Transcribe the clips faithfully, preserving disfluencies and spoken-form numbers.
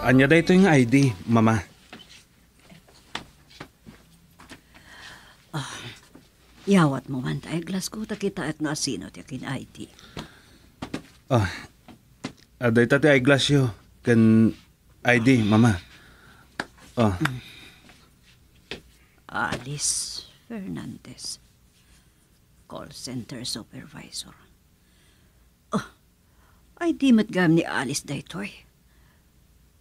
Ania daytoy nga I D, Mama? Ah, yawatmo man ta eglasko ta kitaek no asino ti akin-I D. Ah, adda ita ti eyeglassyo ken I D, Mama. Ah. Alice Fernandez, call center supervisor. Ah, I D met gayam ni Alice daytoy.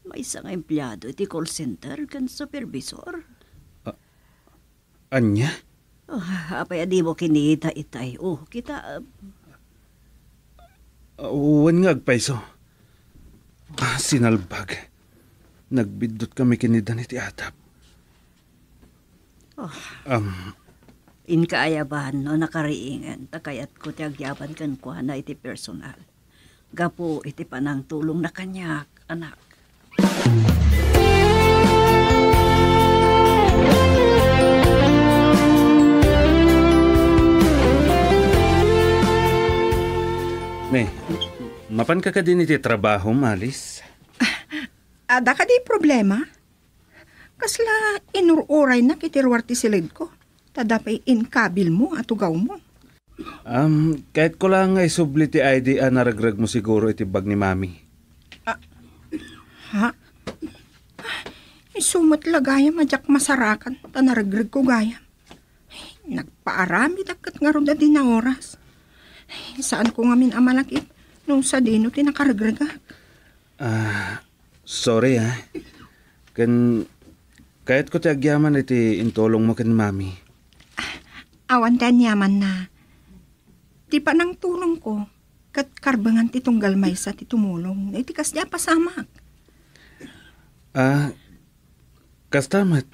Maysa nga empleado iti call center ken supervisor. Ah, ania? Ah, apay a dimo kinita itay? Oh, kita, ah. Ah, wen nga agpayso. Ah, sinalbag. Nagbiddut kami ken ni Dan iti atap. Oh. Am. Inka ayaban no nakariingen, ta kayatko ti agyaban kenkuana iti personal. Gapu iti panangtulongna kaniak, anak. Ne, mapanka kadin iti trabahom, Alice? Adda kadi problema? Kasla inur-uraynak iti ruar ti silidko, ta dapay inkabilmo a tugawmo. Am, kayatko laeng nga isubli ti I D a naregregmo siguro iti bag ni Mami. Ah, ha? Isu met la gayam a diak masarakan ta naregregko gayam. Nagpaaramidak ket ngarud a dina oras. Saanko ngamin a malakip no sadino ti nakaregregak. Ah, sorry, ah. Ken kayatko ti agyaman iti intulongmo ken Mami. Awan ti aniamanna. Ti panangtulongko, ket karbengan ti tunggal maysa ti tumulong iti kasdi a pasamak. Ah, kasta met.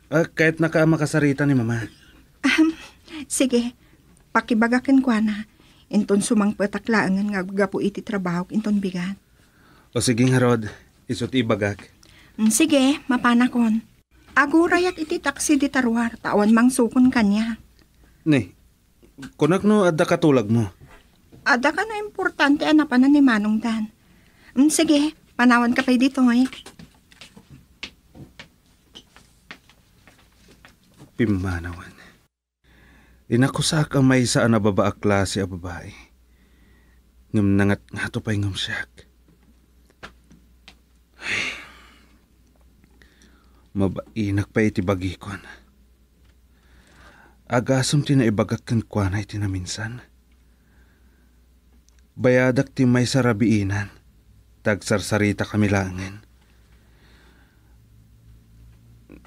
Ah, kayatnaka a makasarita ni Mama. Ahem, sige, pakibaga kenkuana. Inton sumangpetak laengen nga aggapu iti trabahok inton bigat. O sige ngarud, isu ti ibagak. Mm, sige, mapanakon. Agurayak iti taksi dita ruar, ta awan mangsukon kaniak. Ne, kunak no adda katulagmo. Adda kano importante a napanan ni Manong Dan. Mm, sige, panawanka pay ditoy. Pimmanawen. Inakusak a maysa a nababa a klase a babai. Ngem nangatngato pay ngem siak. Ay. Mabainak pay iti bagikon. Agasem ti naibagak kenkuana iti naminsan. Bayadak ti maysa rabiinan, ta agsarsaritakami laengen.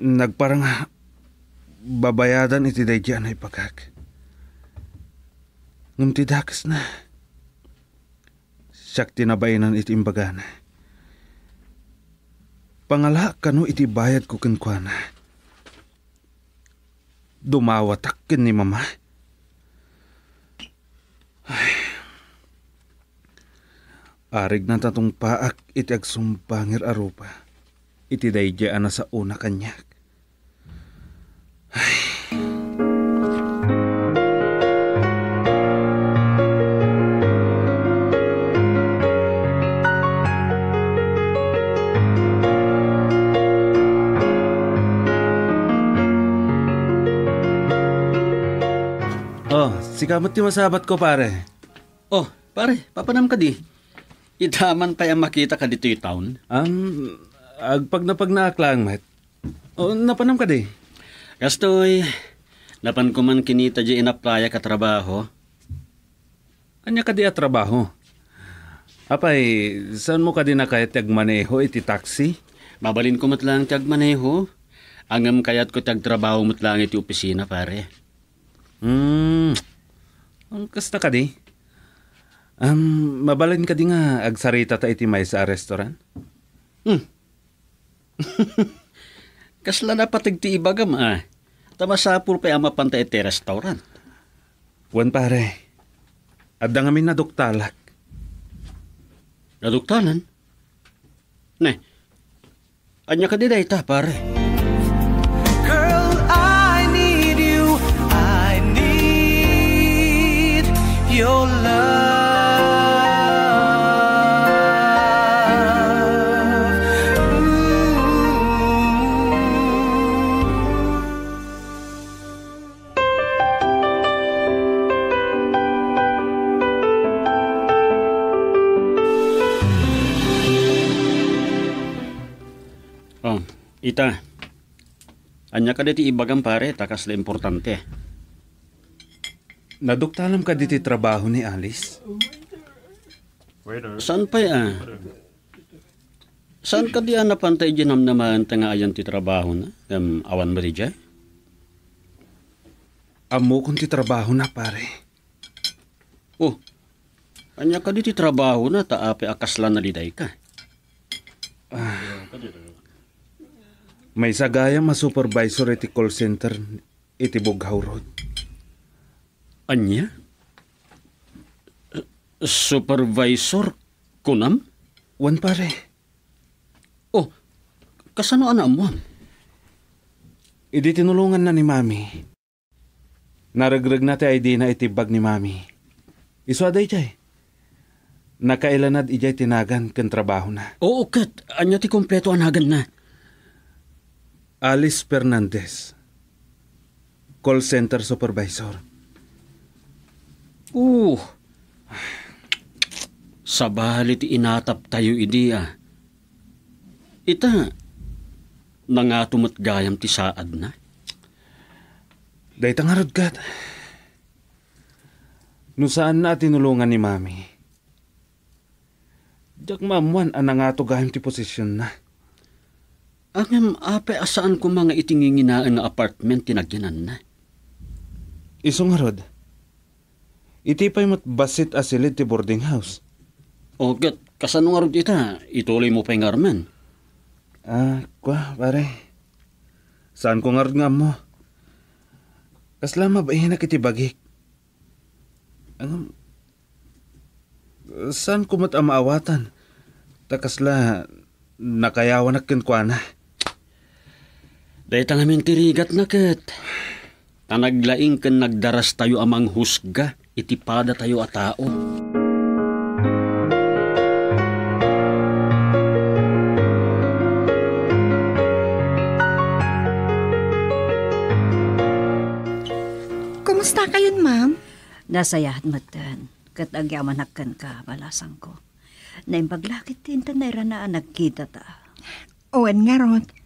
Nagparang a babayadan iti daydi a naibagak. Ngem ti dakesna, siak ti nabainan iti imbagana. Pangalaak kano iti bayadko kenkuana. Dumawatak ken ni Mama. Ay. Arig natatungpaak iti agsumbanger a rupa iti daydi a nasaona kaniak. Ay. Oh, sika met ti masabatko, pare. Oh, pare, papanam kadi? Ita man pay a makita ka ditoy town? Am, agpagnapagnaak laeng met. Oh, napanam kadi? Kastoy, napanko man kinita di inaplayak a trabaho. Ania kadi a trabaho? Apay, saanmo kadi nakayat ti agmaneho iti taxi? Mabalinko met laeng ti agmaneho. Ngem kayatko ti agtrabaho met laeng iti opisina, pare. Hmm. Ang kasta kadi? Am, mabalin kadi nga agsaritata iti maysa a restaurant? Hmm. Kasla napateg ti ibagam, a. Ta masapul pay a mapanta iti restaurant. Wen, pare. Adda ngamin naduktalak. Naduktalan? Ne, ania kadi dayta, pare? Girl, I need you. I need your love. Oh, ita. Ania kadi ti ibagam, pare, ta kasla importante? Naduktalam kadi ti trabaho ni Alice? Saan pay a? Saan kadi a napanta idiay namnamaenta nga ayan ti trabahona? Ngem awan met idiay? Ammokon ti trabahona, pare. Oh, ania kadi ti trabahona ta apay a kasla nalidayka? Maysa gayam a supervisor iti call center iti Bughaw Road. Ania? Supervisor, kunam? Wen, pare. Oh, kasano a naammoam? Idi tinulonganna ni Mami, naregregna ti I D na iti bag ni Mami. Isu a daydiay. Nakailanad idiay ti nagan ken trabahona. Oo, ket ania ti kompleto a naganna? Alice Fernandez, call center supervisor. Oh, sabali ti inataptayo idi, a. Ita, nangato met gayam ti saadna? Dayta ngarud ket. No saanna a tinulongan ni Mami, diak maammoan a nangato gayam ti posisionna. Ngem apay a saan koma nga iti nginginaen nga apartment ti nagyananna? Isu ngarud, iti pay met bassit a silid ti boarding house. O, ket kasano ngarud ita? Ituloymo pay nga armen? Ah, kua, pare. Saanko ngarud nga ammo. Kasla mabainak iti bagik. Ngem, saanko met a maawatan, ta kasla nakayawanak kenkuana. Dayta ngamin ti rigatna ket ta naglaing ken nagdarastayo a manghusga iti padatayo a tao. Kumusta kayon, ma'am? Nasayaat metten, ket agyamanak kenka, balasangko. Naimbag la ket ti intan nairana a nagkitata. Wen ngarud.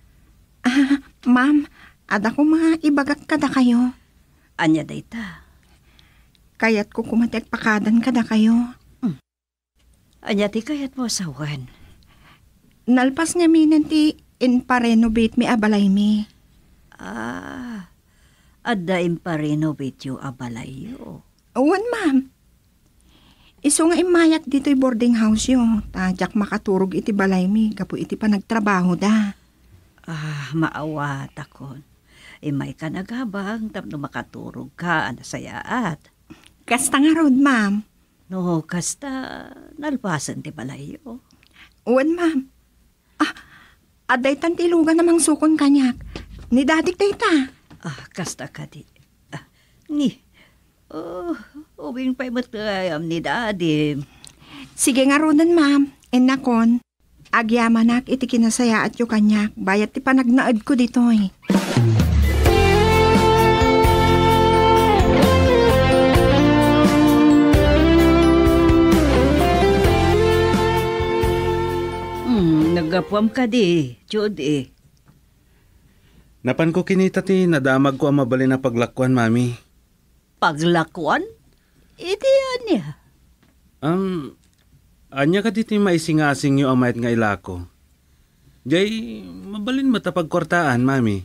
Ah, ma'am, adda koma ibagak kadakayo. Ania dayta? Kayatko koma ti agpakadan kadakayo. Hmm. Ania ti kayatmo a sawen? Nalpas ngaminen ti impa-renovate mi a balaymi. Ah, adda impa-renovate yo a balayyo? Wen, ma'am. Isu nga immayak ditoy boarding house yo, ta diak makaturog iti balaymi gapu iti panagtrabahoda. Ah, maawatakon. Immayka nagabang tapno makaturogka a nasayaat. Kasta ngarud, ma'am. No, kasta, nalpasen ti balayyo. Wen, ma'am. Ah, adda itan ti lugan a mangsukon kaniak. Ni Dadik dayta. Ah, kasta kadi. Ah, ni. Oh, ubing pay met gayam ni Dadi. Sige ngaruden, ma'am. Innakon, agyamanak iti kinasayaatyo kaniak bayat ti panagnaedko ditoy. Hmm, naggapuam kadi, Judy? Napanko kinita ti nadamagko a mabalin a paglakuan, Mami. Paglakuan? Iti ania? Am, ania kadi ti maisingasingyo a mayat nga ilako? Jay, mabalin met a pagkuartaan, Mami.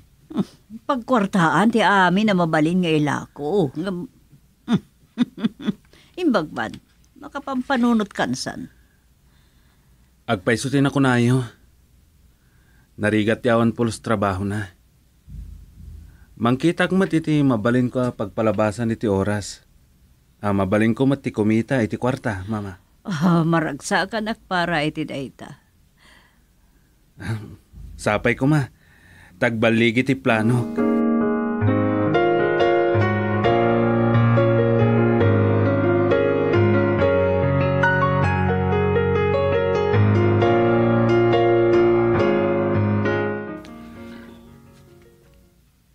Pagkuartaan ti amin a mabalin nga ilako. Ngem, imbag man, makapampanunot kansan. Agpayso ti nakunayo. Narigat ti awan pulos trabahona. Mangkitak met iti mabalinko a pagpalabasan iti oras. A, mabalinko met ti kumita iti kuarta, Mama. Ah, maragsakanak para iti dayta. Sapay koma. Ta agballigi ti planok.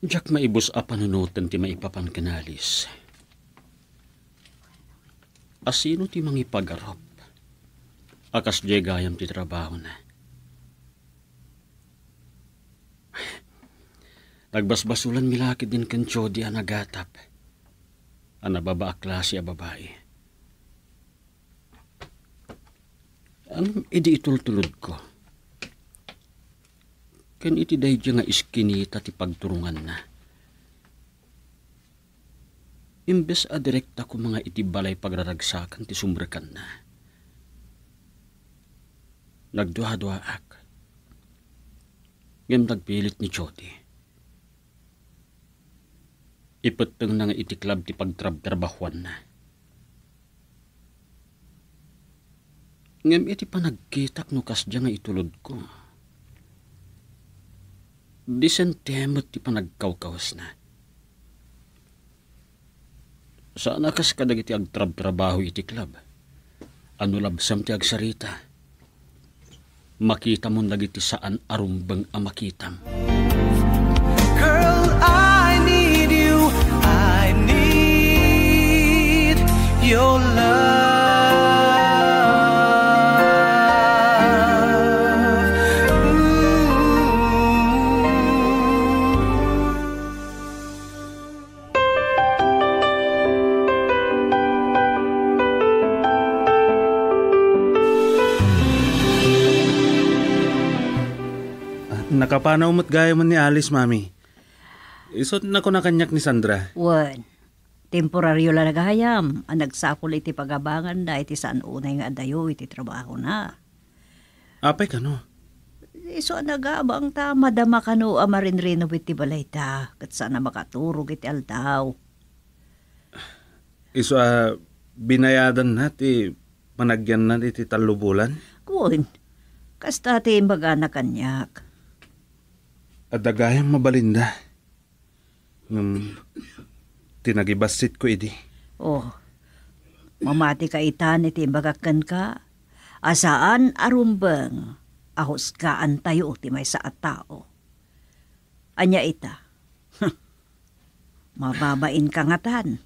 Diak maibus a panunoten ti maipapan ken Alice. Asino ti mangipagarup a kasdiay gayam ti trabahona? Tagbasbasolanmi la ketdin ken Jody a nagatap a nababa a klase a babai. Ngem idi itultulodko ken iti daydiay nga iskinita ti pagturonganna, imbes a direkta koma nga iti balay pagraragsakan ti sumrekanna, nagduaduaak. Ngem nagpilit ni Jody. Ipettengna nga iti club ti pagtrabtrabahuanna. Ngem iti panagkitak no kasdiay nga itulodko, disente met ti panagkawkawesna. Saan a kas kadagiti agtrabtrabaho iti club a no labsam ti agsarita, makitamon dagiti saan a rumbeng a makitam. Girl, I need you. I need your love. Ooh. Ah, nakapanaw met gayamen ni Alice, Mami. Isu't nakuna kaniak ni Sandra. Wen, temporario la gayam a nagsapul iti pagabanganna iti saan unay nga adayo iti trabahona. Apay kano? Isu a nagabang ta madama kano a marinrenovate ti balayda ket saan a makaturog iti aldaw. Isu a binayadanna ti panagyanna iti tallo bulan? Wen, kasta ti imbagana kaniak. Adda gayam mabalinda. Ngem ti nagibassitko idi. Oh, mamatika itan iti imbagak kenka a saan a rumbeng a husgaantayo ti maysa a tao. Ania ita? Mababainka ngatan.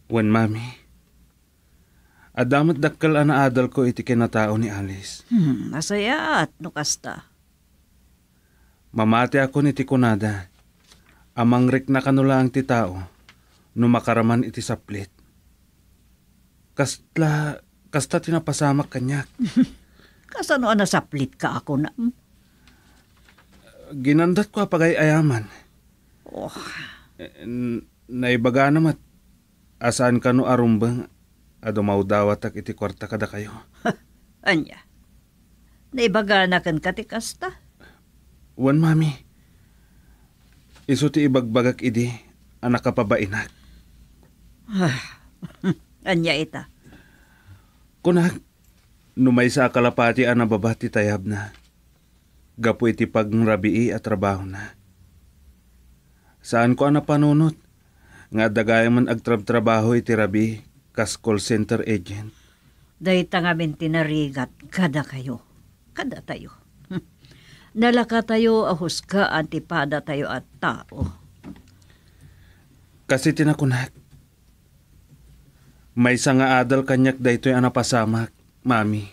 Wen, Mami. Adda met dakkel a naadalko iti kinatao ni Alice. Hmm, nasayaat no kasta. Mamatiakon iti kunada a mangrikna kano laeng ti tao no makaraman iti saplit. Kasta, kasta ti napasamak kaniak. Kasano a nasaplitka a kunam? Ginandatko a pagay-ayaman. Oh. Eh, n-, naibagana met a saan kano a rumbeng a dumawdawatak iti kuarta kadakayo. Ania? Naibagana kenka ti kasta? Wen, Mami. Isu ti ibagbagak idi a nakapabainak. Ah, ania ita? Kunak, no maysa a kalapati a nababa ti tayabna, gapu iti pangrabii a trabahona. Saanko a napanunot nga adda gayamen agtrabtrabaho iti rabii kas call center agent. Dayta ngamin ti narigat kadakayo, kadatayo. Nalakatayo a husgaan ti padatayo a tao. Kas iti nakunak, maysa nga adal kaniak daytoy a napasamak, Mami.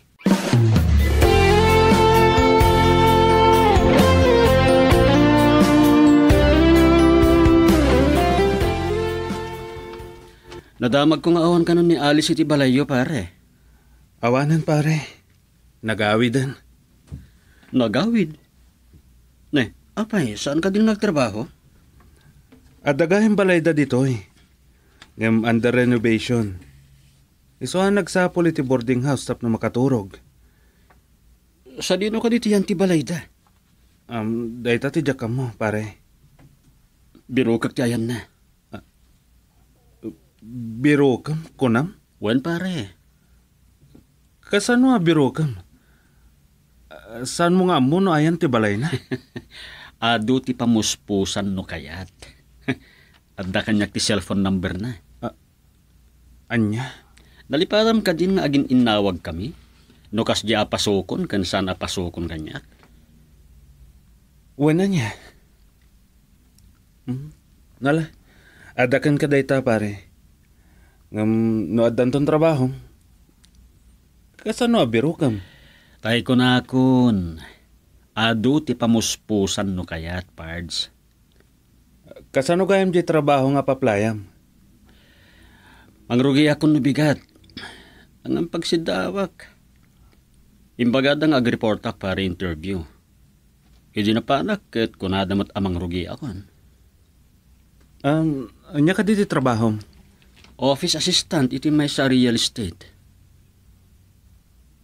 Nadamagko nga awan kanon ni Alice iti balayyo, pare. Awanen, pare. Nagawiden. Nagawid? Ne, apay, saan ka din nagtrabaho? Adda gayam balayda ditoy. Ngem under renovation. Isu a nagsapul iti boarding house tapno makaturog. Sadino kadi ti ayan ti balayda? Um, dayta ti diak ammo, pare. Birokek ti ayanna. Ah, birokem, kunam? Wen, pare. Kasano a birokem? Ah, saanmo nga ammo no ayan ti balayna? Adu ti pamuspusan no kayat. Adda kaniak ti cellphone number na. Ah, ania? Nalipatam kadin nga agin-innawagkami? No kasdi a pasukon ken saan a pasukon kaniak? Wen, ania? Hmm? Nala, adda kenka dayta, pare. Ngem no addanton trabaho, kasano a birokem? Tay kunakon, adu ti pamuspusan no kayat, Pards. Kasano gayam diay trabaho nga apaplayam? Mangrugiakon no bigat. Ngem pagsiddaawak. Imbagada nga agreportak para interview. Idi napanak ket kunada met a mangrugiakon. Um, ania kadi ti trabahom? Office assistant iti maysa a real estate.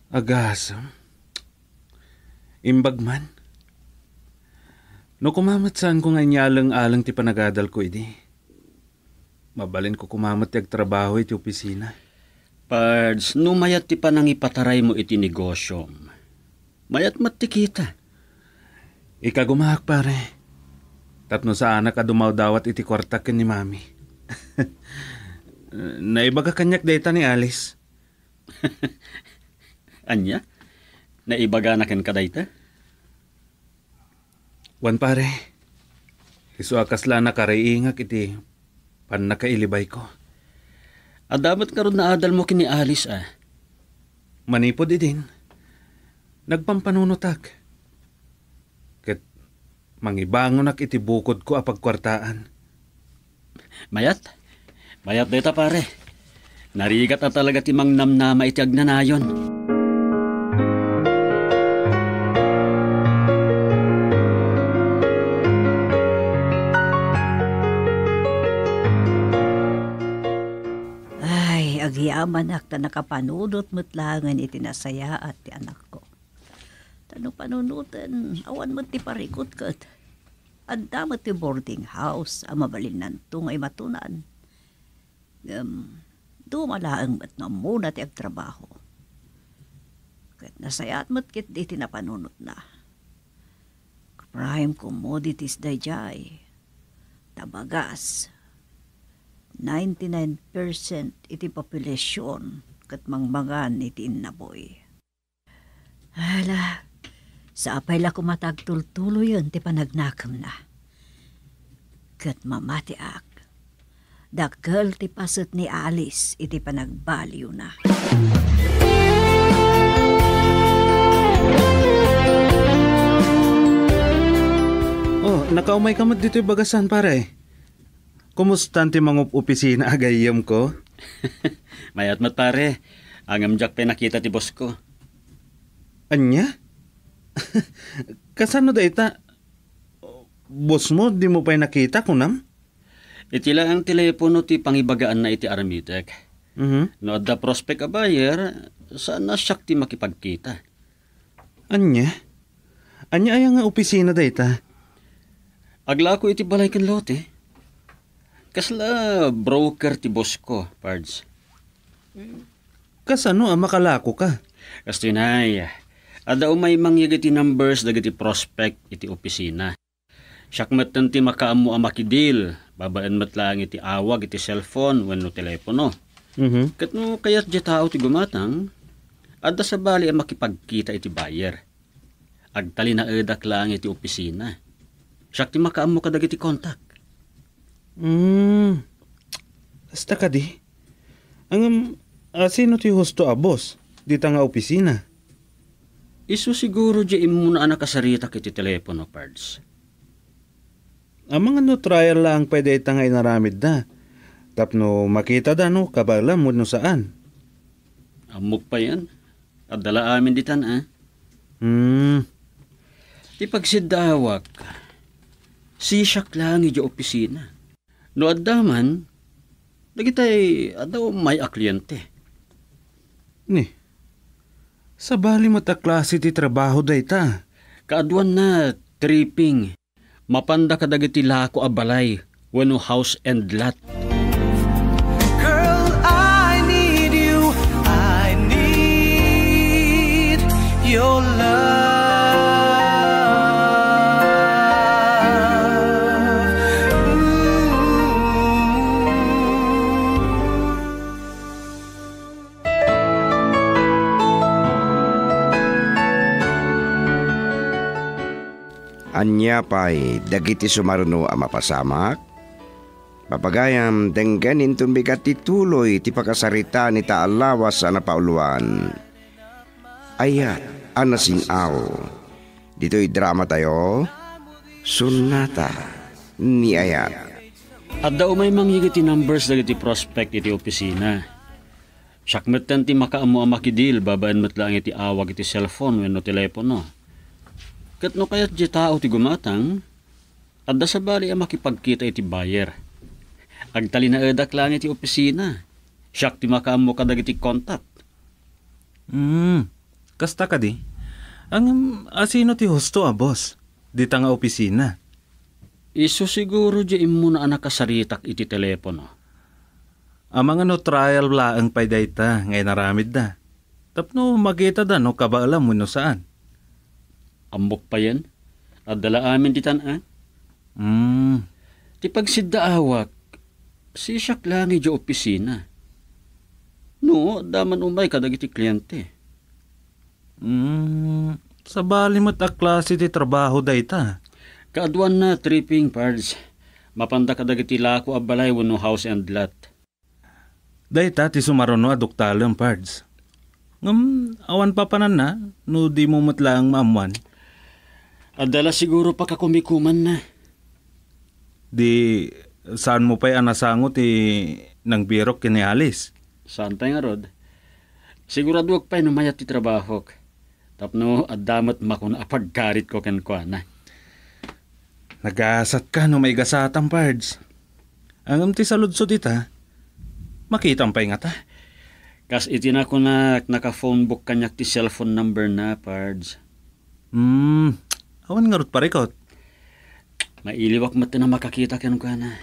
Agasem. Imbag man. No koma met saanko nga inyaleng-aleng ti panagadalko idi, mabalinko koma met ti agtrabaho iti opisina. Pards, no mayat ti panangipataraymo iti negosyom, mayat met ti kita. Ikagumaak, pare. Tapno saanak a dumawdawat iti kuartak ken ni Mami. Naibaga kaniak dayta ni Alice. Ania? Naibagana kenka dayta? Wen, pare. Isu a kasla nakariingak iti pannakailibayko. Adda met ngarud naadalmo ken ni Alice, a? Manipud idin, nagpampanunotak. Ket mangibangonak iti bukodko a pagkuartaan. Mayat? Mayat dayta, pare. Narigat a talaga ti mangnamnama iti agnanayon. Ay, agyamanak ta nakapanunot met laengen iti nasayaat ti anakko. Ta no panunoten, awan met ti parikut ket adda met ti boarding house a mabalinnanto nga imatunan. Ngem, duma laeng met nga ammona ti agtrabaho. Ket nasayaat met ketdi ti napanunotna. Prime commodities daydiay. Ta bagas, ninety-nine percent iti population ket mangmangan iti innabuy. Ala, sapay la koma ta agtultuloyen ti panagnakemna. Ket mamatiak, dakkel ti paset ni Alice iti panagbaliwna. Oh, nakaumayka met ditoy bagasan, pare. Kumustan ti mangup-opisina a gayyemko? Mayat met, pare. Ngem diak pay nakita ti boss ko. Ania? Kasano dayta? Boss mo, dimo pay nakita, kunam? Iti laeng telepono ti pangibagaanna iti aramitek. Mhm. No adda prospect a buyer, saan a siak ti makipagkita. Ania? Ania aya nga opisina dayta? Aglako iti balay ken lote. Kasla broker ti boss ko, Pards. Kasano a makalakoka? Kastoy nay, adda umay mangyeg iti numbers dagiti prospect iti opisina. Siak metten ti makaammo a makidil, babaen met laeng iti awag iti cellphone wenno telepono. Mhm. Ket no kayat diay tao ti gumatang, adda sabali a makipagkita iti buyer. Agtalinaedak laeng iti opisina. Siak ti makaammo kadagiti kontak. Hmm. Kasta kadi? Ngem, a, sino ti husto a boss dita nga opisina? Isu siguro diay immuna a nakasaritak iti telepono, Pards. Amangan no trial laeng pay dayta nga inaramidda tapno makitada no kabaelam wenno saan. Ammok payen. Adda la amin ditan, a. Hmm. Ti pagsiddaawak, sisiak laeng idiay opisina. No adda man, dagitay adda umay a kliente. Ni, sabali met a klase ti trabaho dayta. Kaaduanna, tripping. Mapanda kadagiti lako a balay wenno house and lot. Girl, I need you. I need your love. Ooh. Ania pay dagiti sumaruno a mapasamak? Papagayam, denggen inton bigat ti tuloy ti pakasarita ni ta a lawas a napauluan. Ayat a nasing-aw. Ditoy dramatayo, Sonata ni Ayat. Adda umay mangyeg iti numbers dagiti prospect iti opisina. Siak metten ti makaammo a makidil babaen met laeng iti awag iti cellphone wenno telepono. Ket no kayat diay tao ti gumatang, adda sabali a makipagkita iti buyer. Agtalinaedak laeng iti opisina. Siak ti makaammo kadagiti contact. Hmm, kasta kadi? Ngem, asino ti husto a boss dita nga opisina? Isu siguro diay immuna a nakasaritak iti telepono. Amangan no trial laeng pay dayta nga inaramidda. Tapno makitada no kabaelam wenno saan. Ammok payen. Adda la amin ditan a. Hmm. Ti pagsiddaawak, sisiak laeng idiay opisina. No, adda man umay kadagiti kliente. Hmm, sabali met a klase ti trabaho dayta? Kaaduanna, tripping, Pards. Mapanda kadagiti lako a balay wenno house and lot. Dayta ti sumaruno a duktalem, Pards. Ngem, awan papananna no dimo met laeng maammuan. Adda la siguro pakakumikumanna. Di, saanmo pay a nasango ti nangbirok ken ni Alice? Saan pay ngarud. Siguradoek pay no mayat ti trabahok. Tapno adda met makuna a paggaritko kenkuana. Nagasatka no maigasatam, Pards. Ngem ti saludsod ita, makitam pay ngata? Kas iti nakunak, naka-phone book kaniak ti cellphone number na, Pards. Hmm, awan ngarud parikot. Mailiwak met a makakita kenkuana.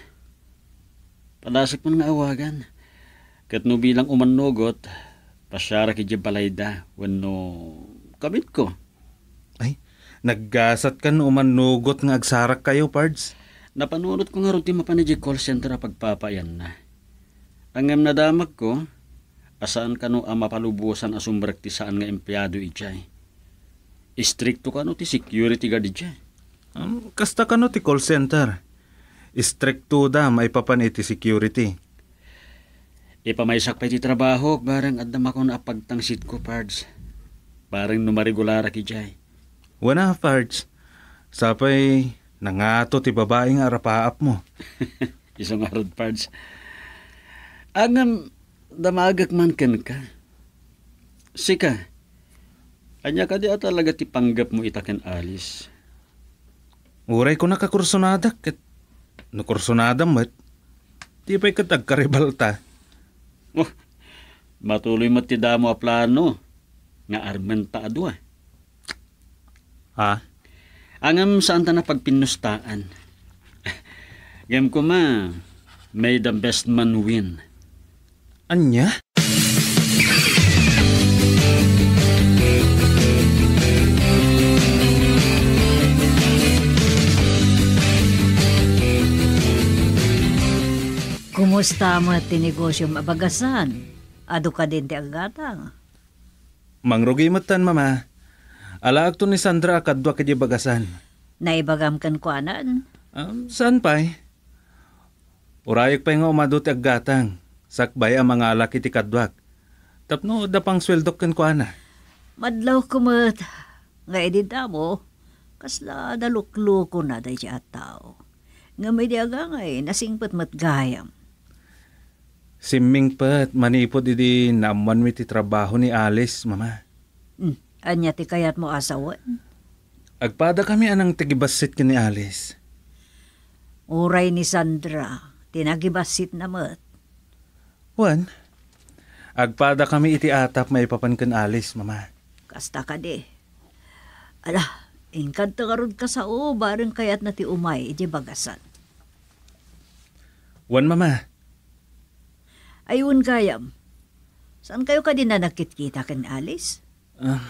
Padasek man nga awagan. Ket no bilang umannugot, pasiarak idiay balayda wenno kabitko. Ay, naggasatkan no umannugot nga agsarakkayo, Pards. Napanunotko ngarud ti mapan idiay call center a pagpapaayanna. Ngem nadamagko a saan kano a mapalubosan a sumrek ti saan nga empleado idiay. Istrikto kano ti security guard idiay. Um, kasta kano ti call center. Istriktoda maipapan iti security. Ipamaysak pay ti trabahok, bareng adda makuna a pagtangsitko, Pards. Bareng no marigularak idiay. Wen a, Pards. Sapay nangato ti babai nga arapaapmo. Isu ngarud, Pards. Ngem, damagek man kenka. Sika, ania kadi a talaga ti panggepmo ita ken Alice? Uray kunak a kursonadak ket no kursonadam met, di pay ket agkaribalta. Oh, matuloy met ti damo a plano nga armenta a dua. Ha? Ngem saanta a pagpinnustaan. Ngem koma, may the best man win. Ania? Kumusta met ti negosiom a bagasan? Adu kadin ti aggatang? Mangrugi metten, Mama. Alaekto ni Sandra a kaduak idiay bagasan. Naibagam kenkuanan? Um, saan pay? Urayek pay nga umadu ti aggatang, sakbay a mangalak iti kaduak. Tapno adda pangsueldok kenkuana. Madlawko met nga idi damo, kasla daluklukona daydi a tao. Ngem idi agangay, nasingpet met gayam. Simmingpet manipud idi naammuanmi ti trabaho ni Alice, Mama. Hmm, ania ti kayatmo a sawen? Agpadakami a nangtagibassit ken ni Alice. Uray ni Sandra ti nagibassitna met. Wen, agpadakami iti atap maipapan ken Alice, Mama. Kasta kadi. Ala, inkadto ngarud kasao, bareng kayatna ti umay idiay bagasan. Wen, Mama. Ay, wen gayam. Saankayo kadi a nagkitkita ken Alice? Ah,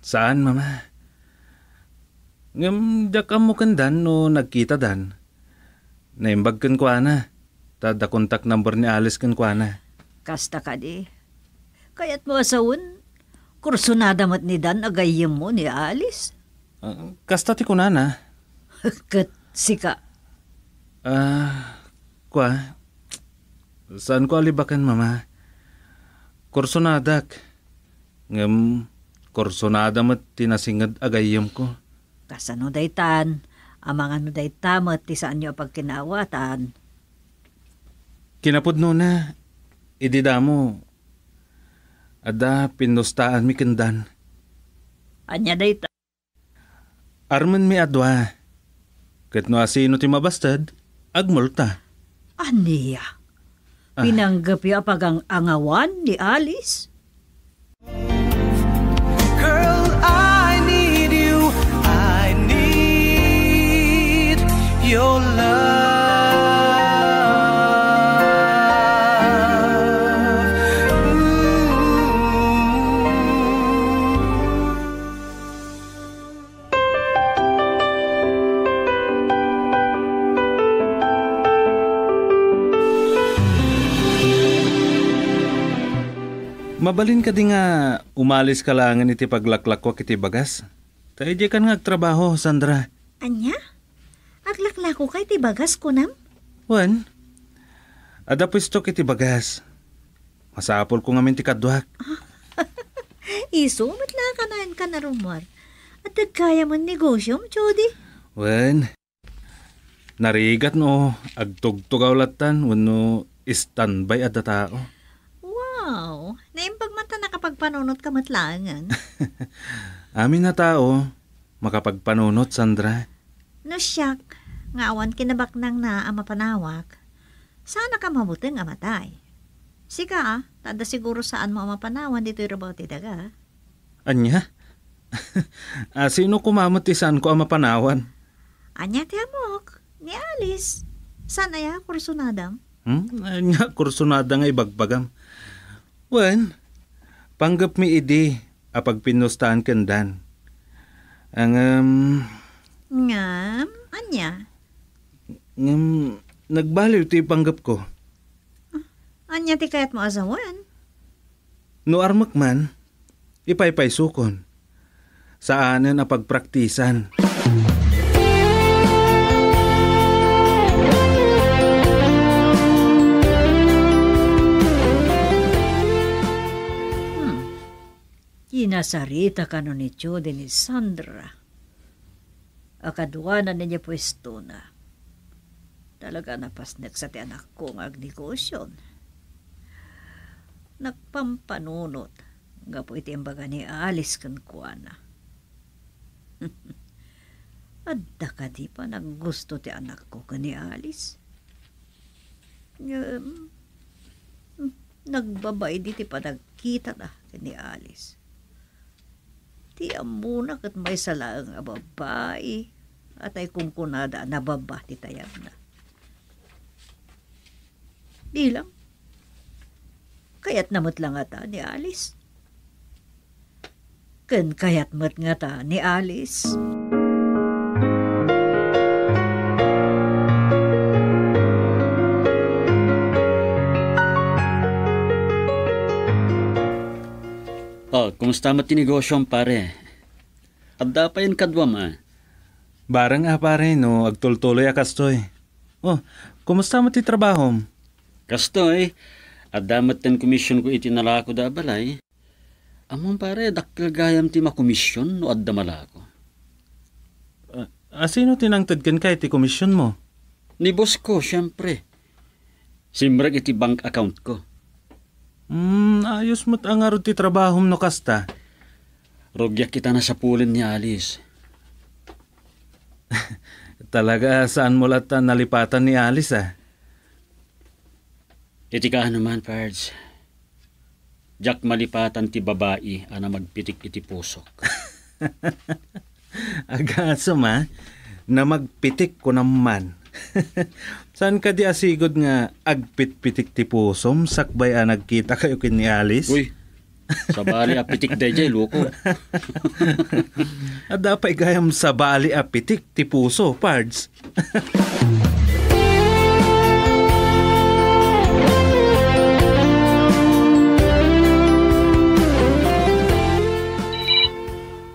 saan, Mama. Ngem diak ammo kendan no nagkitadan. Naimbag kenkuana, ta adda contact number ni Alice kenkuana. Kasta kadi. Kayatmo a sawen, kursonada met ni Dan a gayyemmo ni Alice? Ah, kasta ti kunana. Ket sika? Ah, kua, saanko a libaken, Mama. Kursonadak. Ngem, kursonada met ti nasinged a gayyemko. Kasano daytan? Amangan no dayta met ti saanyo a pagkinaawatan. Kinapudnona, idi damo, adda pinnustaanmi ken Dan. Ania dayta? Armenmi a dua. Ket no asino ti mabasted, agmulta. Ania? Ah. Pinanggepyo a pagang-angawan ni Alice? Girl, I need you. I need your love. Ooh. Mabalin kadi nga umaliska laengen iti paglaklakuak iti bagas? Ta idiakan nga agtrabaho, Sandra. Ania? Aglaklakoka iti bagas, kunam? Wen, adda puestok iti bagas. Masapulko ngamin ti kaduak. Isu met la a kanaenka a rummuar. Adda gayam a negosiom, Jody? Wen, narigat no agtugtugaw lattan wenno standby adda tao. Wow! Naimbag man ta nakapagpanunotka met laengen. Amin a tao, makapagpanunot, Sandra. No siak, nga awan kinabaknangna a mapanawak, saannak a mabuteng a matay. Sika, ta adda siguro saanmo a mapanawan ditoy rabaw ti daga. Ania? A, sino koma met ti saanko a mapanawan? Ania ti ammok? Ni Alice. Saan aya a kursunadam? Hmm? Ania a kursunada nga ibagbagam? Wen, panggepmi idi a pagpinnustaan ken Dan. Ngem, Ngem? Ania? Ngem, nagbaliw ti panggepko. Ania ti kayatmo a sawen? No armek man, ipaypaysokon. Saanen a pagpraktisan. Hmm. Kinasarita kano ni Jody ni Sandra a kaduana idiay puestona. Talaga a napasneksa ti anakko nga agnegosion. Nagpampanunot gapu iti imbaga ni Alice kenkuana. Adda kadi panaggusto ti anakko ken ni Alice? Ngem, nagbabain iti panagkitana ken ni Alice. Ti ammona ket maysa laeng a babai a tay kunkunada a nababa ti tayabna. Bilang, kayatna met la ngata ni Alice? Ken kayat met ngata ni Alice? Oh, kumusta met ti negosiom, pare? Adda pay inkaduam, a? Bareng a, pare, no agtultuloy a kastoy. Oh, kumusta met ti trabahom? Kastoy, adda metten komisionko iti nalakoda a balay. Ammom, pare, dakkel gayam ti makomision no adda malako. Ah, asino ti nangted kenka iti komisionmo? Ni boss ko, siempre. Simrek iti bank account ko. Hmm, ayos met a ngarud ti trabahom no kasta. Rugiak ita nasapulen ni Alice. Talaga, saanmo latta nalipatan ni Alice, a? Iti kaano man, Pards. Diak malipatan ti babai a namagpitik iti pusok. Agasem, a, namagpitik kunam man. Saan kadi a sigud nga agpitpitik ti pusom sakbay a nagkitakayo ken ni Alice? Uy, sabali a pitik daydiay, loko. Adda pay gayam sabali a pitik ti puso, Pards.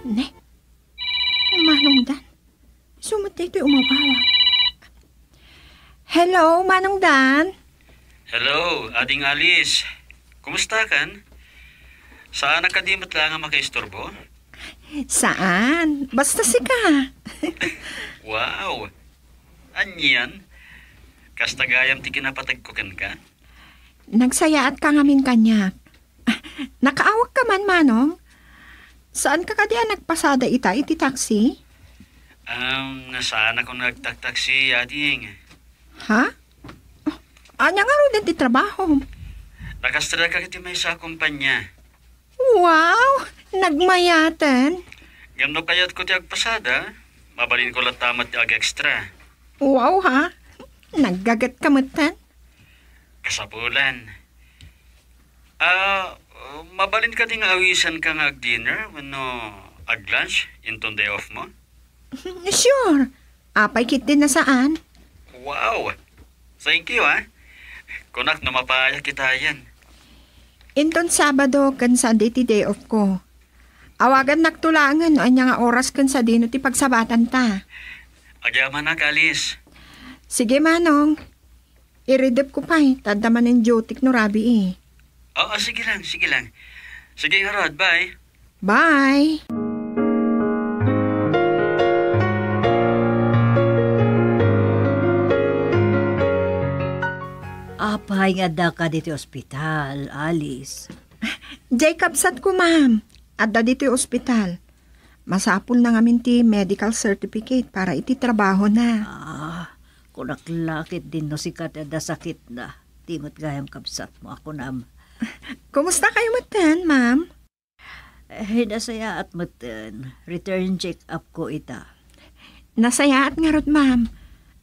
Ne? Manong Dan? Sumut daytoy umaw-awag. Hello, Manong Dan? Hello, Ading Alice. Kumusta kan? Saan a kadi met la nga makaisturbo? Saan? Basta sika. Wow! Anian? Kasta gayam ti kinapateg ko kenka? Nagsayaatka ngamin kaniak. Nakaawagka man, Manong? Saanka kadi a nagpasada ita iti taxi? Um, saan ako nagtaktaksi, ading. Ha? Oh, ania ngaruden ti trabahom? Nakastraka iti maysa a kumpanya. Wow! Nagmayaten? Ngem no kayatko ti agpasada, mabalinko latta met ti ag-extra. Wow, ha? Naggagetka metten? Kasapulan. Ah, mabalin kadi nga awisanka nga ag-dinner wenno ag-lunch inton day off mo? Sure. Apay ketdi a saan? Wow! Thank you, ah. Kunak no mapaayakitayen. Inton Sabado ken Sunday ti day off ko. Awagannakto laengen no ania nga oras ken sadino ti pagsabatanta. Agyamanak, Alice. Sige, Manong. Iridepko pay, ta adda manen duty no rabii. Oo, sige lang, sige lang. Sige, ngarud, bye. Bye. Apay nga addaka ditoy ospital, Alice? Jay kabsatko, ma'am. Adda ditoy ospital. Masapulna ngamin ti medical certificate para iti trabahona. Ah, kunak la ketdin no sika ti adda sakitna. Di met gayam kabsatmo a kunam. Kumusta kayo metten, ma'am? Eh, nasayaat metten. Return check-up ko ita. Nasayaat ngarud, ma'am.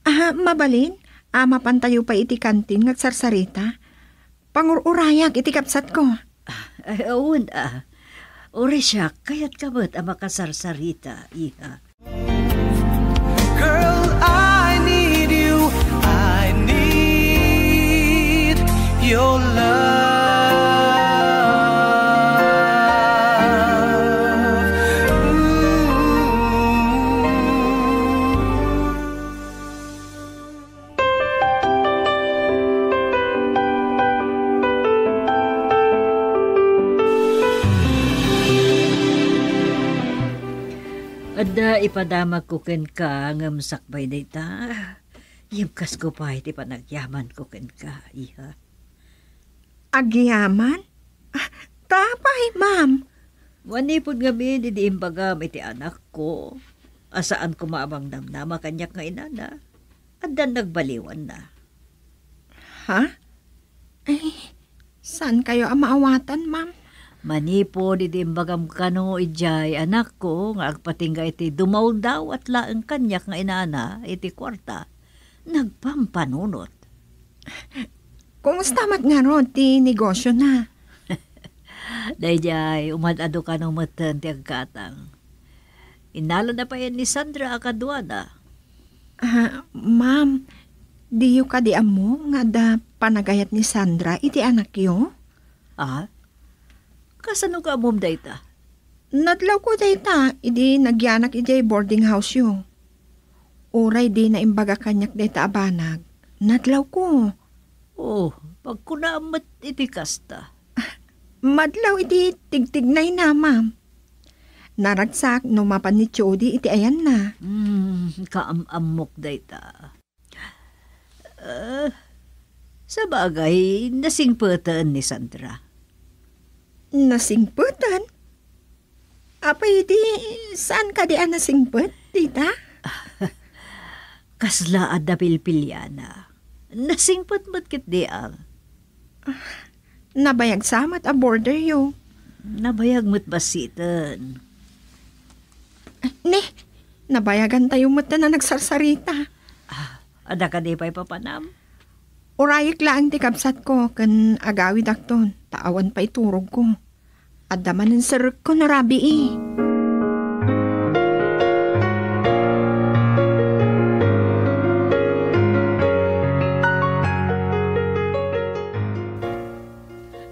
Ah, mabalin? Ah, mapantayo pay iti kantin nga agsarsarita? Pangur-urayak iti kabsatko. Ay, awan, ah. Uray siak, kayatka met a makasarsarita, iha. Girl, I need you. I need your love. Ooh. Adda ipadamagko kenka ngem sakbay dayta, yebkasko pay ti panagyamanko kenka, iha. Agyaman? Ah, ta apay, ma'am? Manipud ngamin idi imbagam iti anakko a saan koma a mangnamnama kaniak nga inana, addan nagbaliwanna. Ha? Ay, saan kayo a maawatan, ma'am? Manipud idi imbagam kano idiay anakko nga agpatingga iti dumawdawat laeng kaniak nga inana iti kuarta, nagpampanunot. Kumusta met ngarud ti negosyona? Daydiay, umad-adu kano metten ti aggatang. Innalana pay ni Sandra a kaduana. Ah, ma'am, diyo kadi ammo nga adda panagayat ni Sandra iti anakyo? Ah? Kasano ka ammom dayta? Nadlawko dayta idi nagyanak idiay boarding house-yo. Uray dina imbaga kaniak dayta a banag, nadlawko. Oh, pagkunaam met iti kasta. Madlaw iti tigtignayna, ma'am. Naragsak no mapan ni Chody iti ayanna. Hmm, kaam-ammok dayta. Ah, sabagay, nasingpeten ni Sandra. Nasingpeten? Apay di, saan kadi a nasingpet, tita? Kasla adda pilpiliana. Nasingpet met ketdi a. Nabayag sa met a border yo. Nabayag met bassiten. Ne, nabayagan tayo met na nagsarsarita. Ah, adda kadi pay papanam? Urayek laeng ti kabsatko ken agawidakton, ta awan pay turogko. Adda manen serrekko no rabii.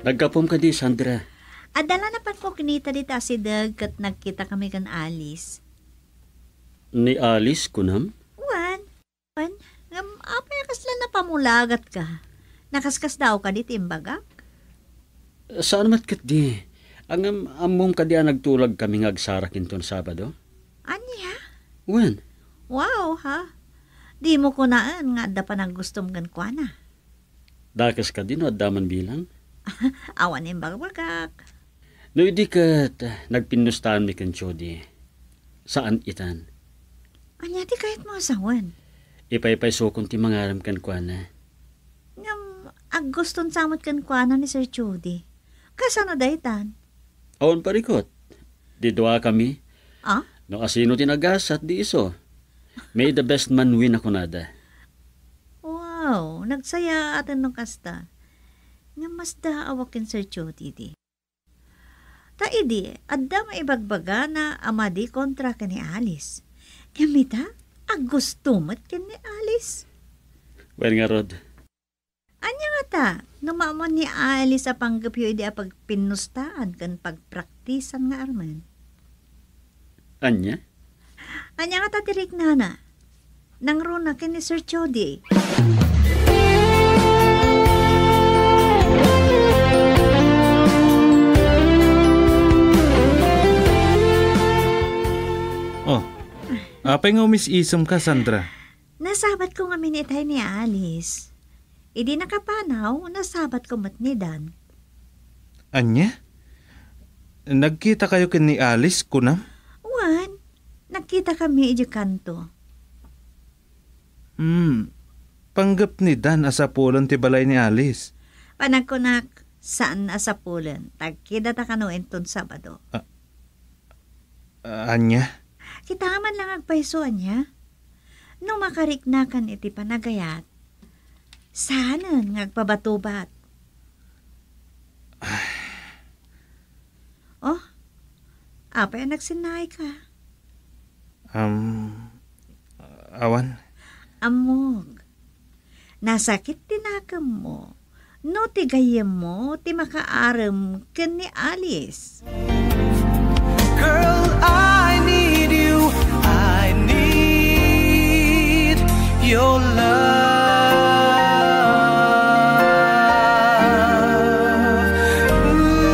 Naggapom kadi, Sandra? Adda la napanko kinita dita asideg ket nagkita kami ken Alice. Ni Alice, kunam? Wen. Wen, ngem apay a kasla napamulagatka? Nakaskasdaaw kadi ti imbagak? Saan met ketdi. Ngem ammom kadi a nagtulag kami nga agsarak inton Sabado? Ania? Wen. Wow, ha? Dimo kunaen nga adda panaggustom kenkuana. Dakes kadi no adda man bilang? Awan imbagbagak. No idi ket nagpinnustaanmi ken Jody, saan itan. Ania ti kayatmo a sawen? Ipaypaysokon ti mangarem kenkuana. Ngem agguston sa met kenkuana ni Sir Jody. Kasano daytan? Awan parikot. Di duakami. Ah? No asino ti nagasat, di isu. May the best man win a kunada. Wow, nagsayaaten no kasta. Ngem masdaawak ken Sir Jody di. Ta idi, adda maibagbagana a madi kontra ken ni Alice. Ngem ita, aggusto met ken ni Alice. Wen ngarud. Ania ngata, no maammoan ni Alice a panggepyo idi a pagpinnustaan ken pagpraktisan nga armen? Ania? Ania ngata ti riknana? Nangruna ken ni Sir Jody. Oh, apay nga umis-isem ka, Sandra? Nasabatko ngamin itay ni Alice. Idi nakapanaw, nasabatko met ni Dan. Ania? Nagkitakayo ken ni Alice, kunam? Wen, nagkitakami idiay kanto. Hmm, panggep ni Dan a sapulen ti balay ni Alice. Panagkunak, saan a sapulen. Tagkidata kano inton Sabado. Ah, ah, ania? Kita man lang agpayso, ania? No makariknakan iti panagayat, saanen nga agpabatubat. Oh, apay a nagsinnaay ka? Um, awan. Ammok, nasakit ti nakemmo no ti gayyemmo ti makaarem ken ni Alice. Girl, I need you. I need your love. Ooh.